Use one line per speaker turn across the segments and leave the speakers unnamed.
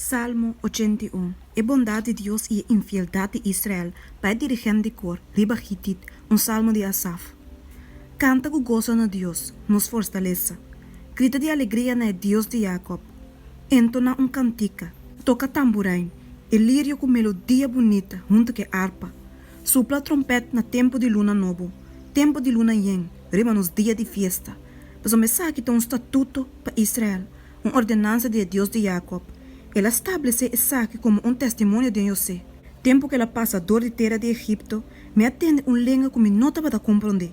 Salmo 81. E bondat di Dios i e infieldat di Israel Pa e dirigent di kor, riba Gitit, un salmo di Asaf. Kanta ku goso na Dios, nos forstalesa. Grita di alegria na e Dios di Yakòb. Entoná un kantika, toka tamburain, e lirio ku melodia bunita huntu ku e arpa. Supla trompèt na tempu di luna nobo, tempu di luna yen, riba nos dia di fiesta. Pasobra esaki ta un statuto pa Israel, un ordenansa di e Dios di Yakòb. El a stablesé esaki komo un testimonio den José. Tempu ku el a pasa dor di tera di Egipto, mi a tende un lenga ku mi no tabata komprondé.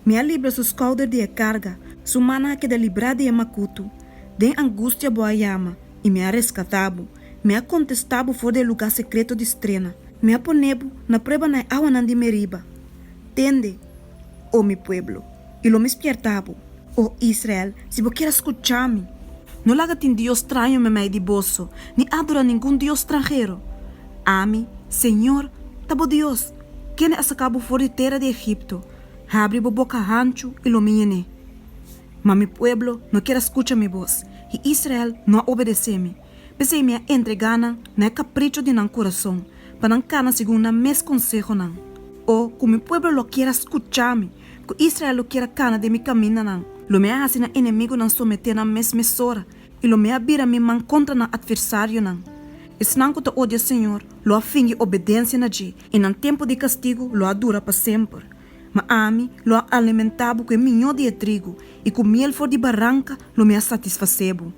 Mi a libra su skouder di e karga, su mannan a keda librá di e makutu. Den angustia bo a yama, i mi a reskatá bo. Mi a kontestá bo for di e lugá sekreto di strena. Mi a pone bo na prueba na e awanan di Meriba. Tende, o mi pueblo, i lo mi spièrta bo. O Israel, si bo kier a skucha mi! No laga tin dios straño meimei di boso, ni adorá ningun dios stranhero. Ami, señor, ta bo Dios, kende a saka bo for di tera di Egipto. Habri bo boka hanchu i lo mi yen'é. Ma mi pueblo no kier a skucha mi bos, i Israel no a obedesé mi. P'esei mi a entregá nan na e kapricho di nan kurason, pa nan kana segun nan mes konsehonan. O, ku mi pueblo lo kier a skucha mi, ku Israel lo kier a kana den mi kamindanan! Lo mi a hasi nan enemigunan someté nan mes mesora, i lo mi a bira mi man kontra nan atversarionan. Esnan ku ta odia señor lo a fingi obedensia na dje, i nan tempu di kastigu lo a dura pa semper. Ma ami lo a alimentá bo ku e miñó di e trigu, i ku miel for di baranka lo mi a satisfasé bo.